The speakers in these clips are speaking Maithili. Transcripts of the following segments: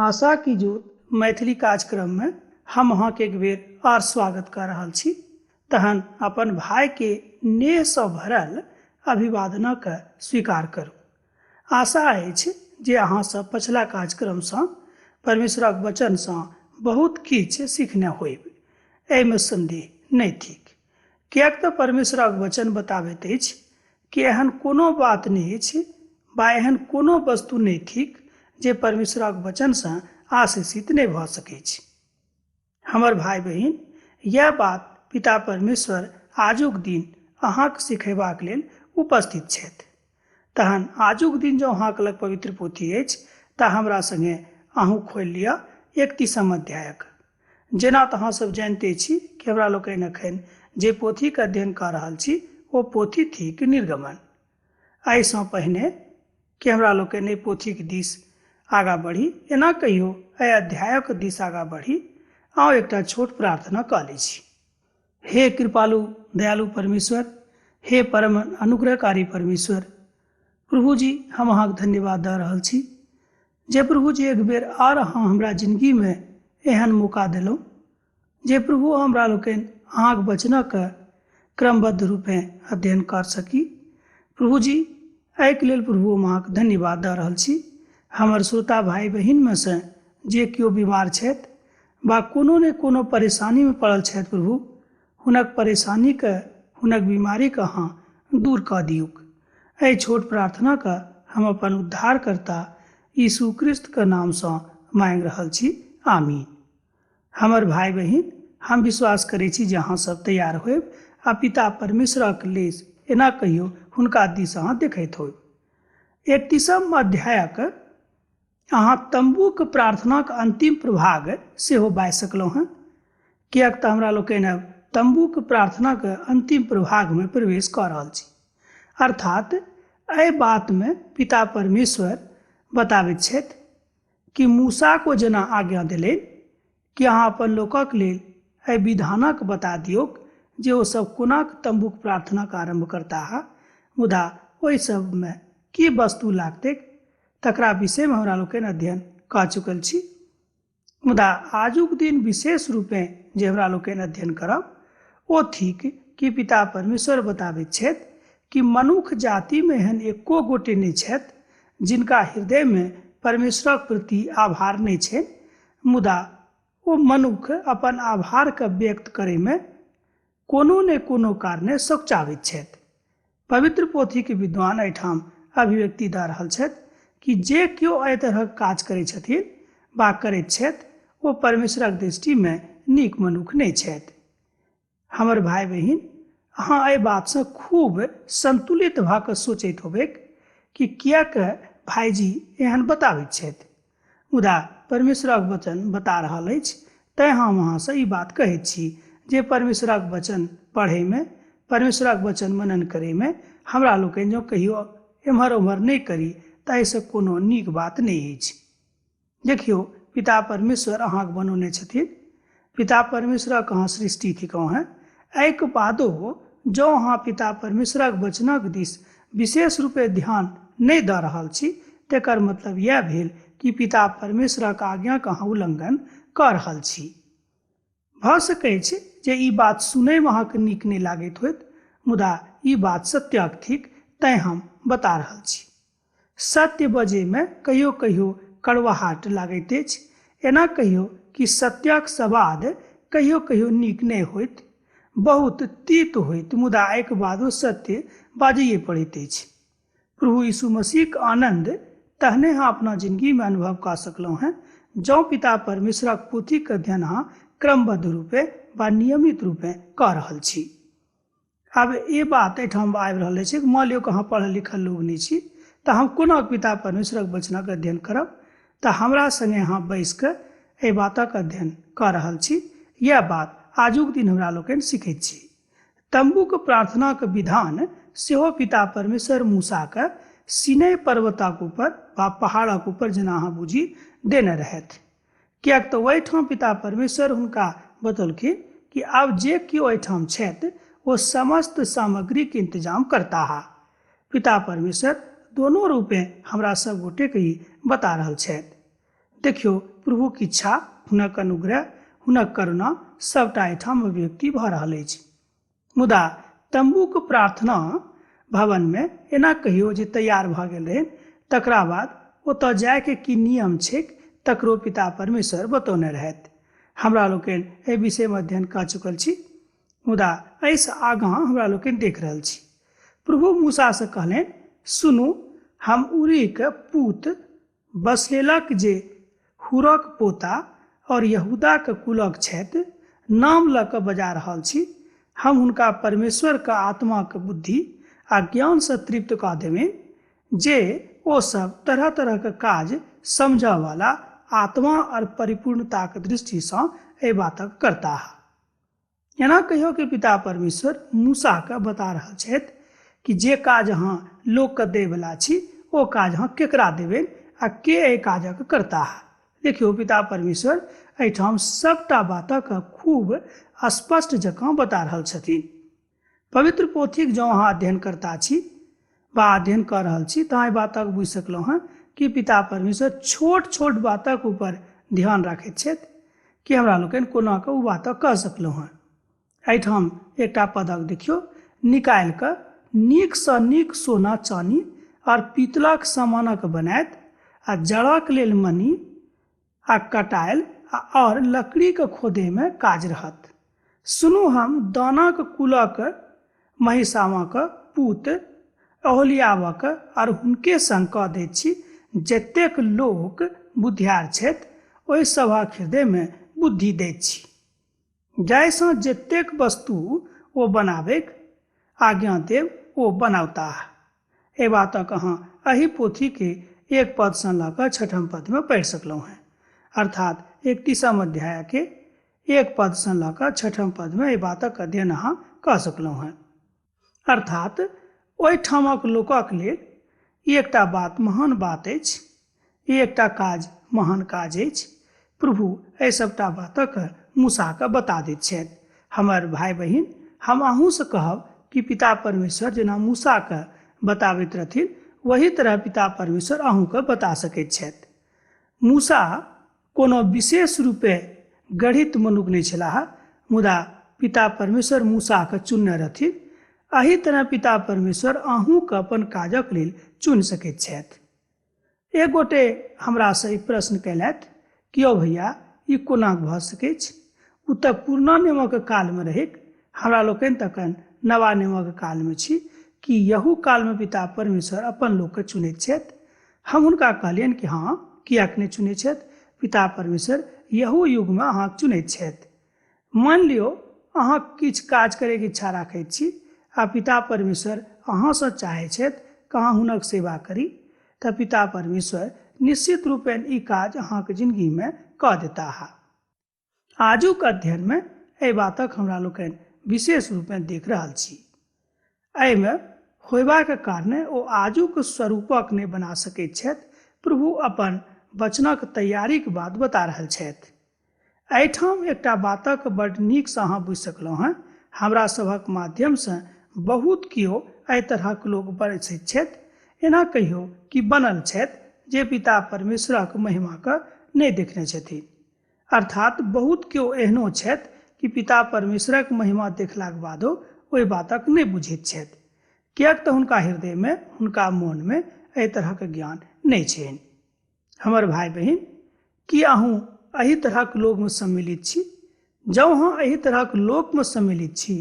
आशा की ज्योत मैथिली कार्यक्रममे हम अहाँके एक बेर आर स्वागत कऽ रहल छी। तहन अपन भाइके नेहसँ भरल अभिवादनक स्वीकार करू। आशा अछि जे अहाँ सब पछिला कार्यक्रमसँ परमेश्वरक वचनसँ बहुत किछु सीखने होयब, एहिमे सन्देह नहि थिक। किएक तऽ परमेश्वरक वचन बताबैत अछि कि एहन कोनो बात नहि अछि वा एहन कोनो वस्तु नहि थिक जे परमेश्वरक वचनसँ आशीषित नहि भऽ सकैछ। हमर भाय बहिन, यैह बात पिता परमेश्वर आजुक दिन अहाँक सिखेबाक लेल उपस्थित छथि। तहन आजुक दिन जँ अहाँक लग पवित्र पोथी अछि तऽ हमरा संगे अहूँ खोलि लिअ 31म अध्यायक। जेना तऽ अहाँ सब जानिते छी कि हमरा लोकनि एखन जे पोथीक अध्ययन कऽ रहल छी ओ पोथी थिक निर्गमन। एहिसँ पहिने कि हमरा लोकनि एहि पोथीक दिस आगाँ बढ़ी, एना कहियो एहि अध्यायक दिस आगाँ बढ़ी, आउ एकटा छोट प्रार्थना कऽ लै छी। हे कृपालु दयालु परमेश्वर, हे परम अनुग्रहकारी परमेश्वर, प्रभु जी हम अहाँके धन्यवाद दऽ रहल छी जे प्रभु जी एक बेर आर अहाँ हमरा जिनगीमे एहन मौका देलहुँ जे प्रभु हमरा लोकनि अहाँके वचनक क्रमबद्ध रूपेँ अध्ययन कर सकी। प्रभु जी एहिके लेल प्रभु हम अहाँके धन्यवाद दऽ रहल छी। हमर श्रोता भाइ बहिनमे सँ जे केओ बीमार छथि वा कोनो ने कोनो परेशानीमे पड़ल छथि प्रभु, हुनक परेशानीके, हुनक बीमारीके अहाँ दूर कऽ दियौक। एहि छोट प्रार्थनाके हम अपन उद्धारकर्ता यीशु क्रिस्तके नामसँ माँगि रहल छी। आमीन। हमर भाइ बहिन, हम विश्वास करै छी जे अहाँ सब तैयार होयब आ पिता परमेश्वरक लेल एना कहियो हुनका दिस अहाँ देखैत होयब। 31म अध्यायक अहाँ तम्बूक प्रार्थनाक अन्तिम प्रभाग सेहो बाजि सकलहुँ हँ, किएक तऽ हमरा लोकनि आब तम्बूक प्रार्थनाक अन्तिम प्रभागमे प्रवेश कऽ रहल छी। अर्थात एहि बातमे पिता परमेश्वर बताबैत छथि कि मूसाको जेना आज्ञा देलनि कि अहाँ अपन लोकक लेल एहि विधानक बता दियौक जे ओ सब कोनाक तम्बूक प्रार्थनाक आरम्भ करताह, मुदा ओहि सबमे की वस्तु लागतैक तकरा विषयमे हमरा लोकनि अध्ययन कऽ चुकल छी। मुदा आजुक दिन विशेष रूपेँ जे हमरा लोकनि अध्ययन करब ओ थिक कि पिता परमेश्वर बताबैत छथि कि मनुख जातिमे एहन एको गोटे नहि छथि जिनका हृदयमे परमेश्वरक प्रति आभार नहि छनि, मुदा ओ मनुख अपन आभारके व्यक्त करैमे कोनो ने कोनो कारणे सकुचाबैत छथि। पवित्र पोथीके विद्वान एहिठाम अभिव्यक्ति दऽ रहल छथि कि जे केओ एहि तरहक काज करैत छथिन वा करैत छथि ओ परमेश्वरक दृष्टिमे नीक मनुख नहि छथि। हमर भाय बहिन, अहाँ एहि बातसँ खूब संतुलित भऽ कऽ सोचैत होबैक कि किएक भाइजी एहन बताबैत छथि। मुदा परमेश्वरक वचन बता रहल अछि, तैँ हम अहाँसँ ई बात कहैत छी जे परमेश्वरक वचन पढ़ैमे, परमेश्वरक वचन मनन करैमे हमरा लोकनि जँ कहियो एम्हर ओम्हर नहि करी तऽ एहिसँ कोनो नीक बात नहि अछि। देखियौ, पिता परमेश्वर अहाँक बनौने छथिन। पिता परमेश्वरक अहाँ सृष्टि थिकहुँ हेँ। एहिक बादो जँ अहाँ पिता परमेश्वरक वचनक दिस विशेष रूपेँ ध्यान नहि दऽ रहल छी, तेकर मतलब यैह भेल कि पिता परमेश्वरक आज्ञाक अहाँ उल्लंघन कऽ रहल छी। भऽ सकैछ जे ई बात सुनयमे अहाँकेँ नीक नहि लागैत होयत, मुदा ई बात सत्यक थिक, तैँ हम बता रहल छी। सत्य बजैमे कहियो-कहियो कड़वाहट लागैत अछि। एना कहियो कि सत्यक सवाद कहियो-कहियो नीक नहि होइत, बहुत तीत होइत, मुदा एहिक बादो सत्य बाजैये पड़ैत अछि। प्रभु यीशु मसीहक आनन्द तहने अहाँ अपना जिनगीमे अनुभव कऽ सकलहुँ हेँ जँ पिता परमेश्वरक पोथीक अध्ययन अहाँ क्रमबद्ध रूपेँ वा नियमित रूपेँ कऽ रहल छी। आब ई बात एहिठाम आबि रहल अछि, मानि लियौ कि अहाँ पढ़ल लिखल लोक नहि छी तऽ हम कोना पिता परमेश्वरक वचनक अध्ययन करब, तऽ हमरा सङ्गे अहाँ बैसि कऽ एहि बातक अध्ययन कऽ रहल छी। इएह बात आजुक दिन हमरा लोकनि सिखैत छी। तम्बूक प्रार्थनाक विधान सेहो पिता परमेश्वर मूसाके सीनै पर्वतक ऊपर वा पहाड़क ऊपर जेना अहाँ बुझी देने रहथि, किएक तऽ ओहिठाम पिता परमेश्वर हुनका बतौलखिन कि आब जे केओ एहिठाम छथि ओ समस्त सामग्रीक इंतजाम करताह। पिता परमेश्वर दोनो रूपेँ हमरा सब गोटेके ई बता रहल छथि। देखियौ, प्रभुक इच्छा, हुनक अनुग्रह, हुनक करुणा सबटा एहिठाम अभिव्यक्ति भऽ रहल अछि। मुदा तम्बूक प्रार्थना भवनमे एना कहियौ जे तैयार भऽ गेल रहै, तकरा बाद ओतऽ जायके की नियम छैक तकरो पिता परमेश्वर बतौने रहथि। हमरा लोकनि एहि विषयमे अध्ययन कऽ चुकल छी, मुदा एहिसँ आगाँ हमरा लोकनि देख रहल छी। प्रभु मूसासँ कहलनि, सुनू, हम उरीक पूत बसलेलक जे हुरक पोता और यहूदाक कुलक छथि, नाम लऽ कऽ बजा रहल छी। हम हुनका परमेश्वरक आत्माक बुद्धि आ ज्ञानसँ तृप्त कऽ देबनि, जे ओ सब तरह तरहक काज समझऽ वाला आत्मा और परिपूर्णताक दृष्टिसँ एहि बातक करताह। एना कहियो कि पिता परमेश्वर मूसाके बता रहल छथि कि जे काज अहाँ लोकके दैवला छी ओ काज अहाँ केकरा देबै आ के एहि काजक करताह। देखियौ, पिता परमेश्वर एहिठाम सबटा बातक खूब स्पष्ट जकाँ बता रहल छथिन। पवित्र पोथीक जँ अहाँ अध्ययन करता छी वा अध्ययन कऽ रहल छी तऽ एहि बातक बुझि सकलहुँ हँ कि पिता परमेश्वर छोट छोट बातक ऊपर ध्यान राखैत छथि कि हमरा लोकनि कोना कऽ ओ बातक कऽ सकलहुँ हँ। एहिठाम एकटा पदक देखियौ, निकालि कऽ नीकसँ नीक सोना चानी आओर पीतलक सामानक बनायत आ जड़क लेल मणि आ कटायल आ आओर लकड़ीके खोदैमे काज रहत। सुनू, हम दानाक कुलक महिसामाक पूत अहोलियाबक आओर हुनके संग कऽ दैत छी जतेक लोक बुधियार छथि ओहि सभक हृदयमे बुद्धि दैत छी, जाहिसँ जतेक वस्तु ओ बनाबैक आज्ञा देब ओ बनौताह। एहि बातक अहाँ एहि पोथीके एक पदसँ लऽ कऽ छठम पदमे पढ़ि सकलहुँ हेँ, अर्थात 31 अध्यायके एक पदसँ लऽ कऽ छठम पदमे एहि बातक अध्ययन अहाँ कऽ सकलहुँ हेँ। अर्थात ओहिठामक लोकक लेल ई एकटा बात महान बात अछि, ई एकटा काज महान काज अछि। प्रभु एहि सबटा बातक मूसाके बता दैत छथि। हमर भाय बहिन, हम अहूँसँ कहब कि पिता परमेश्वर जेना मूसाके बताबैत रहथिन वही तरह पिता परमेश्वर अहूँके बता सकैत छथि। मूसा कोनो विशेष रूपे गढ़ित मनुख नहि छलाह, मुदा पिता परमेश्वर मूसाके चुनने रहथिन। एहि तरह पिता परमेश्वर अहूँके अपन काजक लेल चुनि सकैत छथि। एक गोटे हमरासँ ई प्रश्न कयलथि कि यौ भैया, ई कोना भऽ सकैछ? ओ तऽ पुरना नियमक कालमे रहैक, हमरा लोकनि तखन नवा नियमक कालमे छी। कि यहू कालमे पिता परमेश्वर अपन लोकके चुनैत छथि? हम हुनका कहलियनि कि हँ, किएक नहि चुनैत छथि? पिता परमेश्वर यहू युगमे अहाँके चुनैत छथि। मानि लियौ अहाँ किछु काज करैके इच्छा राखैत छी आ पिता परमेश्वर अहाँसँ चाहै छथि कि अहाँ हुनक सेवा करी, तऽ पिता परमेश्वर निश्चित रूपेण ई काज अहाँके जिंदगीमे कऽ देताह। आजुक अध्ययनमे एहि बातक हमरा लोकनि विशेष रूपेँ देख रहल छी। एहिमे होयबाक कारणे ओ आजुक स्वरूपक नहि बना सकैत छथि। प्रभु अपन वचनक तैयारीक बात बता रहल छथि। एहिठाम एकटा बातक बड्ड नीकसँ अहाँ बुझि सकलहुँ हेँ। हमरा सभक माध्यमसँ बहुत केओ एहि तरहक लोक बसैत छथि, एना कहियौ कि बनल छथि, जे पिता परमेश्वरक महिमाके नहि देखने छथिन। अर्थात बहुत केओ एहनो छथि कि पिता परमेश्वरक महिमा देखलाक बादो ओहि बातक नहि बुझैत छथि, किएक तऽ हुनका हृदयमे, हुनका मोनमे एहि तरहक ज्ञान नहि छनि। हमर भाय बहिन, की अहूँ एहि तरहक लोकमे सम्मिलित छी? जँ अहाँ एहि तरहक लोकमे सम्मिलित छी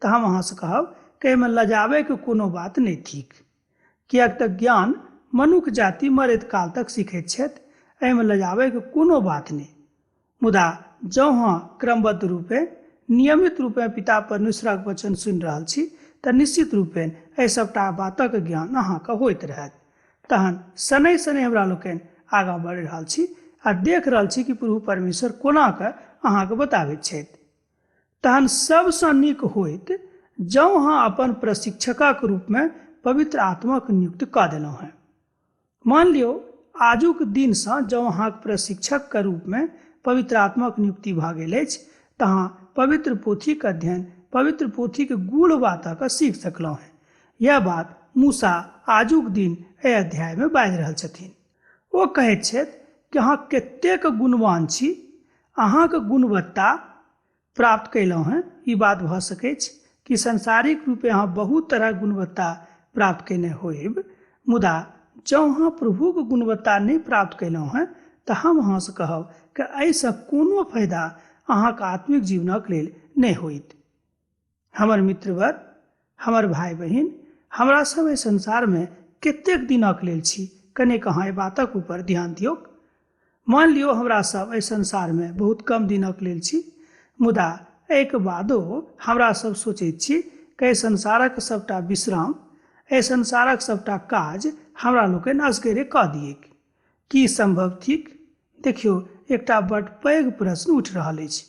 तऽ हम अहाँसँ कहब कि एहिमे लजाबैके कोनो बात नहि थिक, किएक तऽ ज्ञान मनुख जाति मरैत काल तक सीखैत छथि, एहिमे लजाबैके कोनो बात नहि। मुदा जँ अहाँ क्रमबद्ध रूपेँ, नियमित रूपेँ पिता परमेश्वरक वचन सुनि रहल छी तऽ निश्चित रूपेँ एहि सबटा बातक ज्ञान अहाँके होइत रहत। तहन शनैः शनैः हमरा लोकनि आगाँ बढ़ि रहल छी आ देख रहल छी कि प्रभु परमेश्वर कोना कऽ अहाँके बताबैत छथि। तहन सबसँ नीक होइत जँ अहाँ अपन प्रशिक्षकक रूपमे पवित्र आत्माक नियुक्त कऽ देलहुँ हेँ। मान लियौ आजुक दिनसँ जँ अहाँक प्रशिक्षकके रूपमे पवित्र आत्माक नियुक्ति भऽ गेल अछि तऽ अहाँ पवित्र पोथीक अध्ययन, पवित्र पोथीक गूढ़ बातक सीख सकलहुँ हेँ। यह बात मूसा आजुक दिन एहि अध्यायमे बाजि रहल छथिन। ओ कहैत छथि कि अहाँ कतेक गुणवान छी, अहाँके गुणवत्ता प्राप्त कयलहुँ हेँ। ई बात भऽ सकैछ कि सांसारिक रूपे अहाँ बहुत तरहक गुणवत्ता प्राप्त कयने होयब, मुदा जँ अहाँ प्रभुके गुणवत्ता नहि प्राप्त कयलहुँ हेँ तऽ हम अहाँसँ कहब कि एहिसँ कोनो फायदा अहाँके आत्मिक जीवनक लेल नहि होइत। हमर मित्रवर, हमर भाय बहिन, हमरा सब एहि संसारमे कतेक दिनक लेल छी, कनेक अहाँ एहि बातक ऊपर ध्यान दियौक। मान लियौ हमरा सब एहि संसारमे बहुत कम दिनक लेल छी, मुदा एहिके बादो हमरा सब सोचैत छी कि एहि संसारक सबटा विश्राम, एहि संसारक सबटा काज हमरा लोकनि असगरे कऽ दियैक। की सम्भव थिक? देखियौ, एकटा बड पैघ प्रश्न उठि रहल अछि।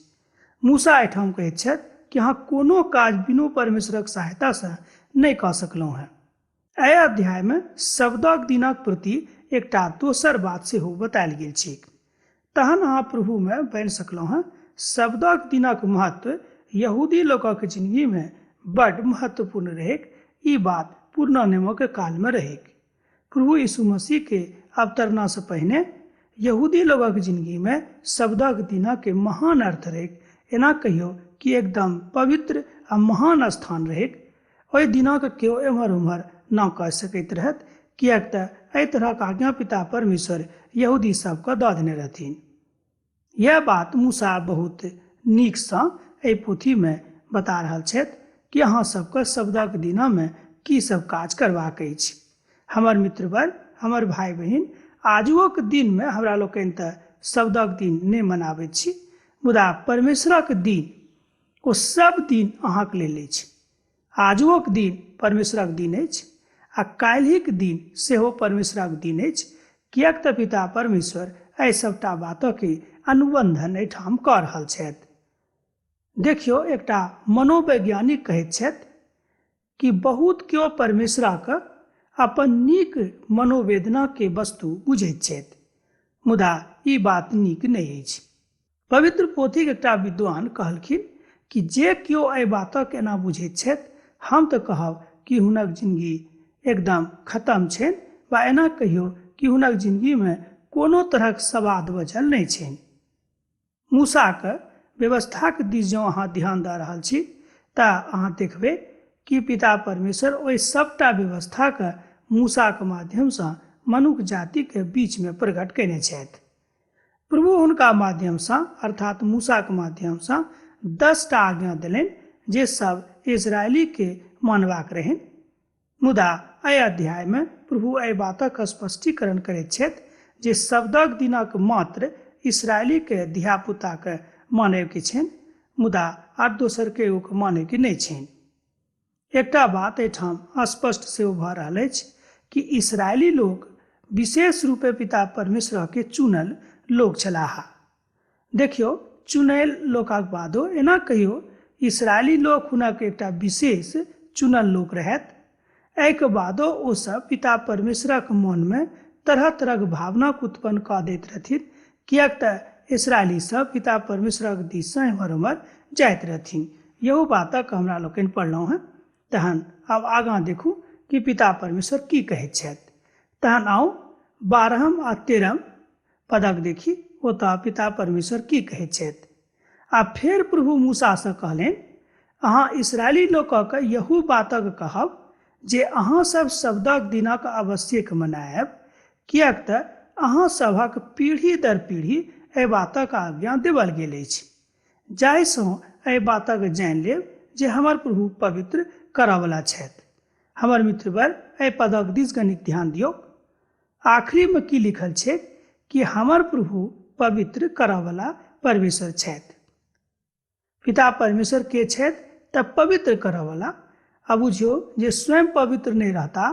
मूसा एहिठाम कहैत छथि कि अहाँ कोनो काज बिनु परमेश्वरक सहायतासँ नहि कऽ सकलहुँ हेँ। एहि अध्यायमे शब्दक दिनक प्रति एकटा दोसर बात सेहो बतायल गेल छैक। तहन अहाँ प्रभुमे बनि सकलहुँ हेँ। शब्दक दिनक महत्व यहूदी लोकक जिंदगीमे बड महत्वपूर्ण रहैक। ई बात पुरना नियमक कालमे रहैक। प्रभु यीशु मसीह के अवतरणासँ पहिने यहूदी लोगक जिंदगीमे शब्दक दिनक महान अर्थ रहैक। एना कहियौ कि एकदम पवित्र आ महान स्थान रहैक। ओहि दिनक केओ एम्हर ओम्हर न कऽ सकैत रहत, किएक तऽ एहि तरहक आज्ञा पिता परमेश्वर यहूदी सबके दऽ देने रहथिन। यह बात मूसा बहुत नीकसँ एहि पोथीमे बता रहल छथि कि अहाँ सबके शब्दक दिनमे की सब काज करबाक अछि। हमर मित्रवर, हमर भाय बहिन, आजुओक दिनमे हमरा लोकनि तऽ शब्दक दिन नहि मनाबैत छी, मुदा परमेश्वरक दिन ओ सब दिन अहाँके लेल अछि। आजुओक दिन परमेश्वरक दिन अछि आ काल्हिक दिन सेहो परमेश्वरक दिन अछि, किएक तऽ पिता परमेश्वर एहि सबटा बातके अनुबंधन एहिठाम कऽ रहल छथि। देखियौ, एकटा मनोवैज्ञानिक कहैत छथि कि बहुत केओ परमेश्वरक अपन नीक मनोवेदनाके वस्तु बुझैत छथि, मुदा ई बात नीक नहि अछि। पवित्र पोथीक एकटा विद्वान कहलखिन कि जे केओ एहि बातक एना बुझैत छथि, हम तऽ कहब कि हुनक जिंदगी एकदम खत्म छनि, वा एना कहियौ कि हुनक जिंदगीमे कोनो तरहक सवाद बचल नहि छनि। मूसाक व्यवस्थाक दिस जँ अहाँ ध्यान दऽ रहल छी तऽ अहाँ देखबै कि पिता परमेश्वर ओहि सबटा व्यवस्थाके मूसाक माध्यमसँ मनुख जातिके बीचमे प्रकट कयने छथि। प्रभु हुनका माध्यमसँ अर्थात मूसाक माध्यमसँ 10टा आज्ञा देलनि जे सब इजरायलीके मानबाक रहनि। मुदा एहि अध्यायमे प्रभु एहि बातक स्पष्टीकरण करैत छथि जे शब्दक दिनक मात्र इसरायलीके धियापुताके मानयके छनि, मुदा आर दोसरके एगोके मानयके नहि छनि। एकटा बात एहिठाम स्पष्ट सेहो भऽ रहल अछि कि इसरायली लोक विशेष रूपे पिता परमेश्वरके चुनल लोक छलाह। देखियौ, चुनल लोकक बादो एना कहियौ इसरायली लोक हुनक एकटा विशेष चुनल लोक रहथि। एहिके बादो ओ सब पिता परमेश्वरक मनमे तरह तरहक भावनाक उत्पन्न कऽ दैत रहथिन, किएक तऽ इसरायली सब पिता परमेश्वरक दिससँ एम्हर ओम्हर जाइत रहथिन। इहो बातक हमरा लोकनि पढ़लहुँ हेँ। तहन आब आगाँ देखू कि पिता परमेश्वर की कहैत छथि। तहन आउ 12 आ 13 पदक देखी, ओतऽ पिता परमेश्वर की कहैत छथि। आ फेर प्रभु मूसासँ कहलनि, अहाँ इसरायली लोकक यहू बातक कहब जे अहाँ सब शब्दक दिनक आवश्यक मनायब, किएक तऽ अहाँ सभक पीढ़ी दर पीढ़ी एहि बातक आज्ञा देवल गेल अछि, जाहिसँ एहि बातक जानि लेब जे हमर प्रभु पवित्र करऽवला छथि। हमर मित्रवर, एहि पदक दिस कनिक ध्यान दियौक। आखिरीमे की लिखल छै कि हमर प्रभु पवित्र करऽवला परमेश्वर छथि। पिता परमेश्वर के छथि तऽ पवित्र करऽवला। आ बुझियौ जे स्वयं पवित्र नहि रहता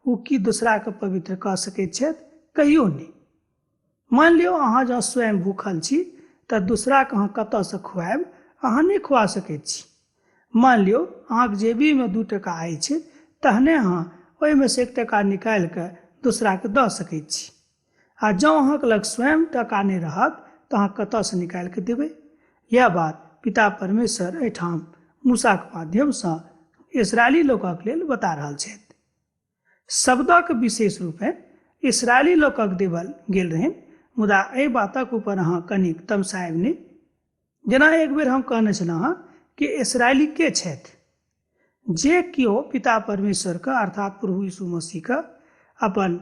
ओ की दोसराके पवित्र कऽ सकैत छथि? कहियो नहि। मान लियौ अहाँ जँ स्वयं भूखल छी तऽ दोसराके अहाँ कतऽसँ खुआएब? अहाँ नहि खुआ सकैत छी। मान लियौ अहाँके जेबीमे 2 टका अछि, तहने अहाँ ओहिमे से 1 टका निकालि कऽ दोसराके दऽ सकैत छी। आ जँ अहाँके लग स्वयं टका नहि रहत तऽ अहाँ कतऽसँ निकालि कऽ देबै? यैह बात पिता परमेश्वर एहिठाम मूसाक माध्यमसँ इसरायली लोकक लेल बता रहल छथि। शब्दक विशेष रूपे इसरायली लोकक देवल गेल रहनि, मुदा एहि बातक ऊपर अहाँ कनिक तमसायब नहि। जेना एक बेर हम कहने छलहुँ हँ कि इसराइली के छथि? जे केओ पिता परमेश्वरके अर्थात प्रभु यीशु मसीहके अपन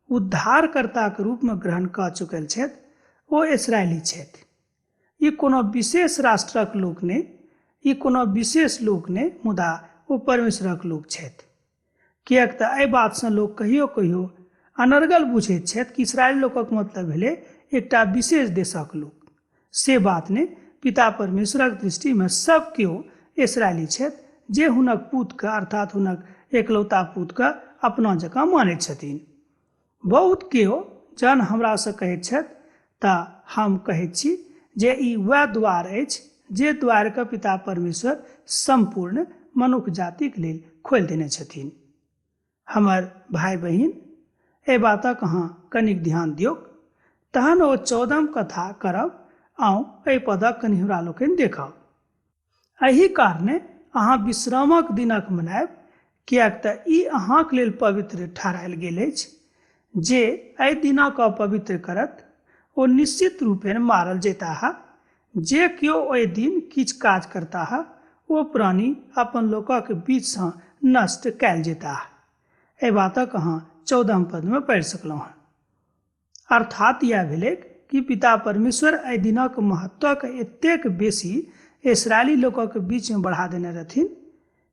उद्धारकर्ताके रूपमे ग्रहण कऽ चुकल छथि ओ इसराइली छथि। ई कोनो विशेष राष्ट्रक लोक नहि, ई कोनो विशेष लोक नहि, मुदा ओ परमेश्वरक लोक छथि। किएक तऽ एहि बातसँ लोक कहियो कहियो अनर्गल बुझैत छथि कि इसराइल लोकक मतलब भेलै एकटा विशेष देशक लोक। से बात नहि, पिता परमेश्वरक दृष्टिमे सब केओ इसराइली छथि जे हुनक पुतके अर्थात हुनक एकलौता पुतके अपना जकाँ मानैत छथिन। बहुत केओ जहन हमरासँ कहैत छथि तऽ हम कहैत छी जे ई वएह द्वार अछि जे द्वारके पिता परमेश्वर सम्पूर्ण मनुख जातिक लेल खोलि देने छथिन। हमर भाय बहिन, एहि बातक अहाँ कनिक ध्यान दियौक। तहन ओ 14म कथा करब। आउ एहि पदक कनि हमरा लोकनि देखब। एहि कारणे अहाँ विश्रामक दिनक मनायब, किएक तऽ ई अहाँक लेल पवित्र ठहरायल गेल अछि। जे एहि दिनक अपवित्र करत ओ निश्चित रूपेण मारल जयताह। जे केओ ओहि दिन किछु काज करताह ओ प्राणी अपन लोकक बीच सँ नष्ट कयल जेताह। एहि बातक अहाँ 14म पदमे पढ़ि सकलहुँ हँ। अर्थात इएह भेलैक कि पिता परमेश्वर एहि दिनक महत्वक एतेक बेसी इसराइली लोकक बीचमे बढ़ा देने रहथिन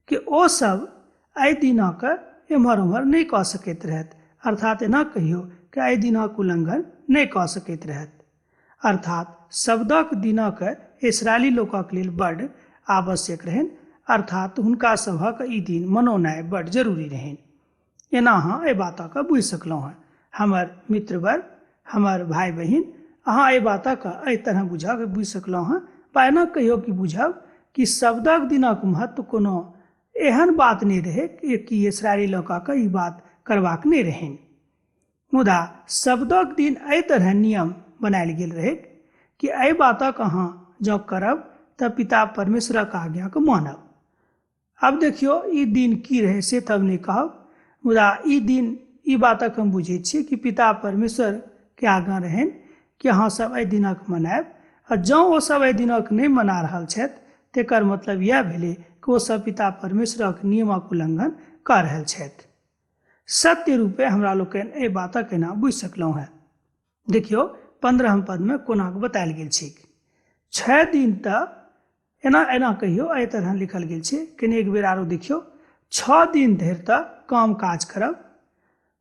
कि ओ सब एहि दिनक एम्हर ओम्हर नहि कऽ सकैत रहथि, अर्थात एना कहियौ कि एहि दिनक उल्लंघन नहि कऽ सकैत रहथि। अर्थात शब्दक दिनक इसराइली लोकक लेल बड्ड आवश्यक रहनि, अर्थात हुनका सभक ई दिन मनौनाइ बड्ड जरूरी रहनि। एना अहाँ एहि बातके बुझि सकलहुँ हँ। हमर मित्रवर, हमर भाय बहिन, अहाँ एहि बातके एहि तरह बुझि सकलहुँ हँ, बा एना कहियौ कि बुझब कि शब्दक दिनक महत्व कोनो एहन बात नहि रहै कि इसराइली लोकके ई बात करबाक नहि रहनि। मुदा शब्दक दिन एहि तरह नियम बनायल गेल रहै कि एहि बातक अहाँ जँ करब तऽ पिता परमेश्वरक आज्ञाके मानब। आब देखियौ ई दिन की रहै से तब नहि कहब, मुदा ई दिन ई बातक हम बुझै छियै कि पिता परमेश्वरके आगाँ रहनि कि अहाँ सब एहि दिनक मनायब, आ जँ ओ सब एहि दिनक नहि मना रहल छथि तेकर मतलब इएह भेलै कि ओ सब पिता परमेश्वरक नियमक उल्लंघन कऽ रहल छथि। सत्य रूपे हमरा लोकनि एहि बातक एना बुझि सकलहुँ हेँ। देखियौ 15 पदमे कोना कऽ बतायल गेल छैक। 6 दिन तऽ एना एना कहियौ एहि तरह लिखल गेल छै। कनि एक बेर आरो देखियौ। 6 दिन धरि तऽ काम काज करब,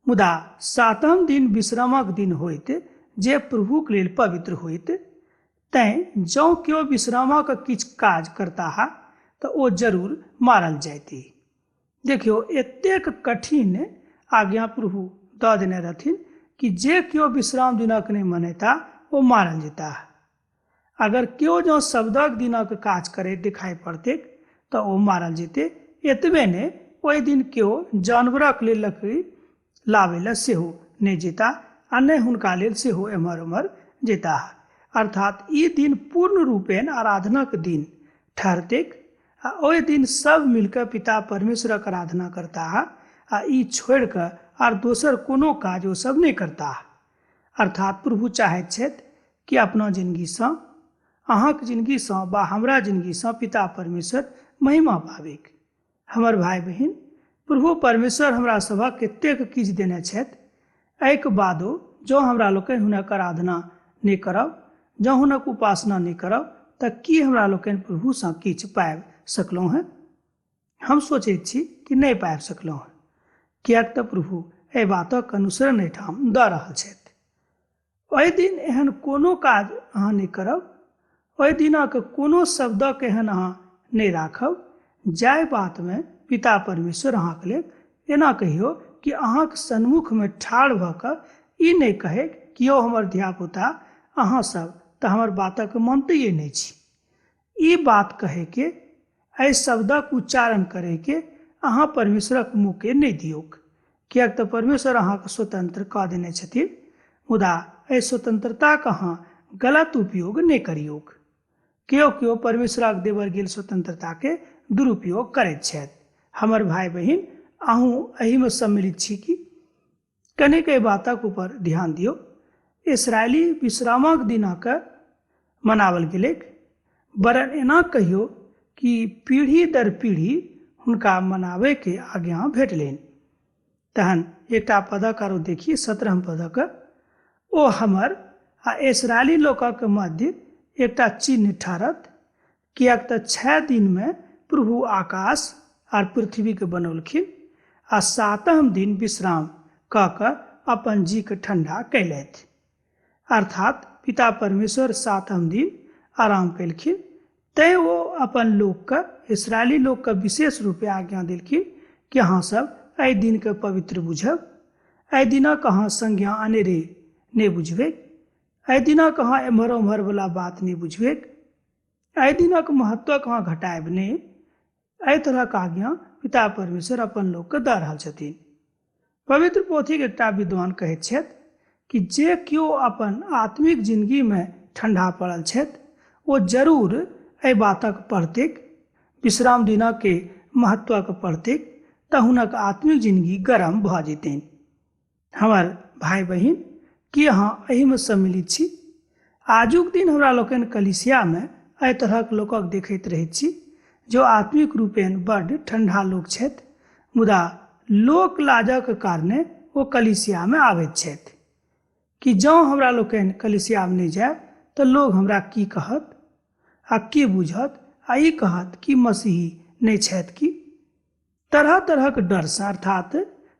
मुदा 7म दिन विश्रामक दिन होइत जे प्रभुक लेल पवित्र होइत। तैं जँ केओ विश्रामक किछु काज करताह तऽ ओ जरूर मारल जायती। देखियौ एतेक कठिन आज्ञा प्रभु दऽ देने रहथिन कि जे केओ विश्राम दिनक नहि मनेता ओ मारल जेताह। अगर केओ जँ शब्दक दिनक काज करैत दिखाई पड़तैक तऽ ओ मारल जेतै। एतबे नहि, ओहि दिन केओ जानवरक लेल लकड़ी लाबै लए सेहो नहि जेता आ नहि हुनका लेल सेहो एम्हर ओम्हर जेताह। अर्थात ई दिन पूर्ण रूपेण आराधनाक दिन ठहरतैक आ ओहि दिन सब मिलकऽ पिता परमेश्वरक आराधना करताह आ ई छोड़ि कऽ आर दोसर कोनो काज ओ सब नहि करताह। अर्थात प्रभु चाहैत छथि कि अपना जिनगीसँ, अहाँक जिनगीसँ बा हमरा जिनगीसँ पिता परमेश्वर महिमा पाबिक। हमर भाय बहिन, प्रभु परमेश्वर हमरा सभक कतेक किछु देने छथि, एहिके बादो जँ हमरा लोकनि हुनक आराधना नहि करब, जँ हुनक उपासना नहि करब, तऽ की हमरा लोकनि प्रभुसँ किछु पाबि सकलहुँ हेँ? हम सोचैत छी कि नहि पाबि सकलहुँ हेँ, किएक तऽ प्रभु एहि बातक अनुसरण एहिठाम दऽ रहल छथि। ओहि दिन एहन कोनो काज अहाँ नहि करब, ओहि दिनक कोनो शब्दक एहन अहाँ नहि राखब जाहि बातमे पिता परमेश्वर अहाँके लेल एना कहियौ कि अहाँक सन्मुखमे ठाढ़ भऽ कऽ ई नहि कहै कि यौ हमर धियापुता, अहाँ सब तऽ हमर बातक मानतैए नहि छी। ई बात कहैके, एहि शब्दक उच्चारण करैके अहाँ परमेश्वरक मुँहके नहि दियौक, किएक तऽ परमेश्वर अहाँके स्वतंत्र कऽ देने छथिन, मुदा एहि स्वतंत्रताक अहाँ गलत उपयोग नहि करियौक। केओ केओ परमेश्वरक देवल गेल स्वतंत्रताके दुरुपयोग करैत छथि। हमर भाय बहिन, अहूँ एहिमे सम्मिलित छी की? कनिक एहि बातक ऊपर ध्यान दियौ। इसराइली विश्रामक दिनक मनावल गेलैक, वरन एना कहियो कि पीढ़ी दर पीढ़ी हुनका मनाबयके आज्ञा भेटलनि। तहन एकटा पदक आरो देखी, 17 पदक, ओ हमर आ इसराइली लोकक मध्य एकटा चिन्ह ठहरत, किएक तऽ 6 दिनमे प्रभु आकाश आर पृथ्वीके बनौलखिन आ 7म दिन विश्राम कऽ कऽ अपन जीके ठंडा कयलथि। अर्थात पिता परमेश्वर 7म दिन आराम कयलखिन, तैं ओ अपन लोकके, इसराइली लोकके विशेष रूपे आज्ञा देलखिन कि अहाँ सब एहि दिनके पवित्र बुझब, एहि दिनक अहाँ संज्ञा अनेरे नहि बुझबै, एहि दिनक अहाँ एम्हर ओम्हर वाला बात नहि बुझबै, एहि दिनक महत्वक अहाँ घटायब नहि। एहि तरहक आज्ञा पिता परमेश्वर अपन लोकके दऽ रहल छथिन। पवित्र पोथीक एकटा विद्वान कहैत छथि कि जे केओ अपन आत्मिक जिंदगीमे ठंडा पड़ल छथि ओ जरूर एहि बातक पढ़तिक, विश्राम दिनके महत्वक पढ़तिक, तऽ हुनक आत्मिक जिंदगी गरम भऽ जेतनि। हमर भाय बहिन, की अहाँ एहिमे सम्मिलित छी? आजुक दिन हमरा लोकनि कलिसियामे एहि तरहक लोकक देखैत रहैत छी जो आत्मिक रूपेण बड्ड ठंडा लोक छथि, मुदा लोक लाजक कारणे ओ कलिसियामे आबैत छथि कि जँ हमरा लोकनि कलिसियामे नहि जायब तऽ लोग हमरा की कहत आ की बुझत आ ई कहत कि मसीही नहि छथि की? तरह तरहक डरसँ, अर्थात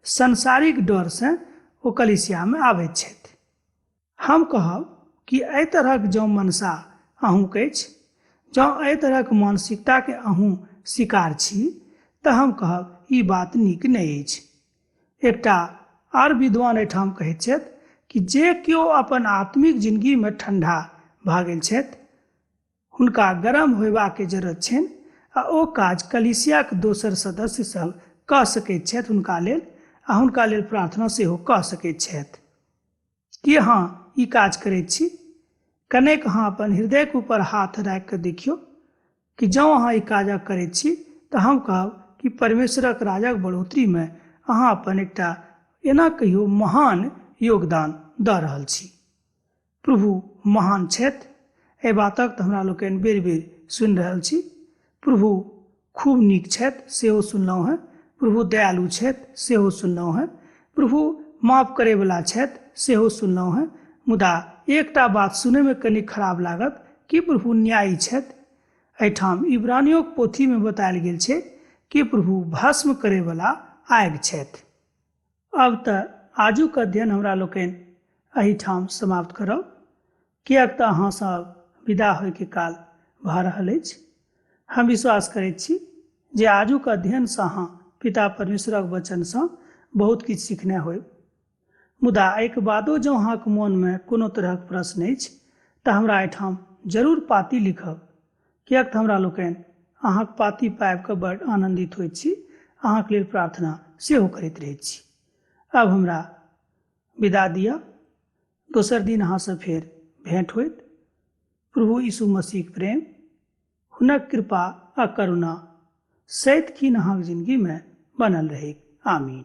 सांसारिक डरसँ ओ कलिसियामे आबैत छथि। हम कहब कि एहि तरहक जँ मनसा अहूँके अछि, जँ एहि तरहक मानसिकताके अहूँ शिकार छी, तऽ हम कहब ई बात नीक नहि अछि। एकटा आर विद्वान एहिठाम कहैत छथि कि जे केओ अपन आत्मिक जिंदगीमे ठंडा भऽ गेल छथि हुनका गरम होयबाक जरूरत छनि आ ओ काज कलीसियाक दोसर सदस्य सब कऽ सकैत छथि हुनका लेल, आ हुनका लेल प्रार्थना सेहो कऽ सकैत छथि। की अहाँ ई काज करैत छी? कनेक अहाँ अपन हृदयके ऊपर हाथ राखि कऽ देखियौ कि जँ अहाँ ई काज करैत छी तऽ हम कहब कि परमेश्वरक राजक बढ़ोतरीमे अहाँ अपन एकटा एना कहियो महान योगदान दऽ रहल छी। प्रभु महान छथि, एहि बातक तऽ हमरा लोकनि बेर बेर सुनि रहल छी। प्रभु खूब नीक छथि सेहो सुनलहुँ हेँ, प्रभु दयालु छथि सेहो सुनलहुँ हेँ, प्रभु माफ करैवला छथि सेहो सुनलहुँ हेँ, मुदा एकटा बात सुनैमे कनि खराब लागत कि प्रभु न्यायी छथि। एहिठाम इब्रानियोक पोथीमे बतायल गेल छै कि प्रभु भस्म करैवला आगि छथि। आब तऽ आजुक अध्ययन हमरा लोकनि एहिठाम समाप्त करब, किएक तऽ अहाँ सब विदा होइके काल भऽ रहल अछि। हम विश्वास करैत छी जे आजुक अध्ययनसँ अहाँ पिता परमेश्वरक वचनसँ बहुत किछु सीखने होयब। मुदा एहिके बादो जँ अहाँके मोनमे कोनो तरहक प्रश्न अछि तऽ हमरा एहिठाम जरूर पाती लिखब, किएक तऽ हमरा लोकनि अहाँक पाती पाबि कऽ बड़ आनन्दित होइत छी, अहाँक लेल प्रार्थना सेहो करैत रहैत छी। आब हमरा विदा दिअ, दोसर दिन अहाँसँ फेर भेंट होइत। प्रभु यीशु मसीहक प्रेम, हुनक कृपा आ करुणा सदिखन अहाँक जिंदगीमे बनल रहैक। आमीन।